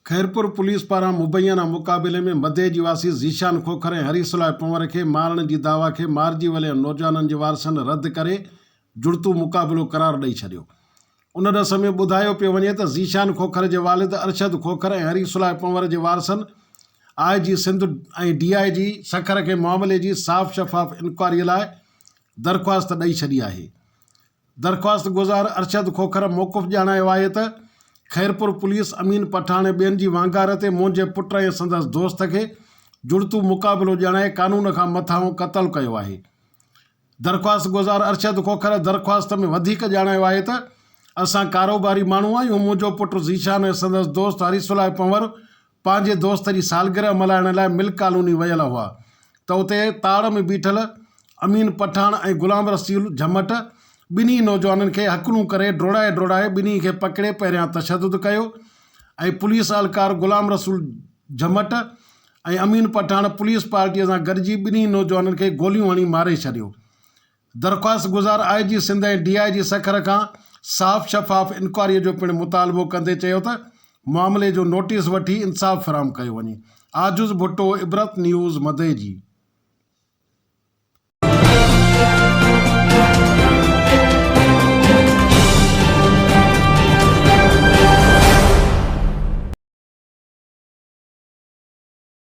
Khairpur police پاران مبينا مقابلي ۾ مدئجي واسي ذيشان کوکر ۽ هري صلاح پنور کي مارڻ جي دعويٰ کي مارجي ويل نوجوانن جي وارثن رد ڪري جڙتو مقابلو قرار ڏئي ڇڏيو. ان ڏس ۾ ٻڌايو پيو وڃي ته ذيشان کوکر جي والد ارشد کوکر ۽ هري صلاح پنور جي وارثن I G Sindh ۽ D I G Sukkur کي معاملي جي صاف شفاف انڪوائري لاء درخواست ڏئي ڇڏي آهي. درخواستگذار ارشد کوکر موقف ڄاڻايو آهي ته خيرپور پوليس امين پٺاڻ ۽ ٻين جي وانگار تي منهنجي پٽ ۽ سندس دوست کي جڙتو مقابلو ڄاڻائي قانون کان مٿانهون قتل ڪيو آهي. درخواستگذار ارشد کوکر درخواست ۾ وڌيڪ ڄاڻايو آهي ته اسان ڪاروباري ماڻهو آهيون منهنجو پٽ ذيشان ۽ سندس دوست حريص الله پنهور پنهنجي دوست جي سالگرهه ملهائڻ لاء مل ڪالوني ويل هئا ته اتي تاڙ ۾ بيٺل امين پٺاڻ ۽ غلام رسول جهمٽ ٻنهي نوجوانن کي هڪلون ڪري ڊوڙائي ڊوڙائي ٻنهي کي پڪڙي پهريان تشدد ڪيو ۽ پوليس اهلڪار غلام رسول جهمٽ ۽ امين پٺاڻ پوليس پارٽيء سان گڏجي ٻنهي نوجوانن کي گوليون هڻي ماري ڇڏيو. درخواستگذار I G Sindh ۽ D I G Sukkur کان صاف شفاف انڪوائري جو پڻ مطالبو ڪندي چيو ته معاملي جو نوٽيس وٺي انصاف فراهم ڪيو وڃي. عاجز ڀٽو، عبرت نيوز، مدئجي.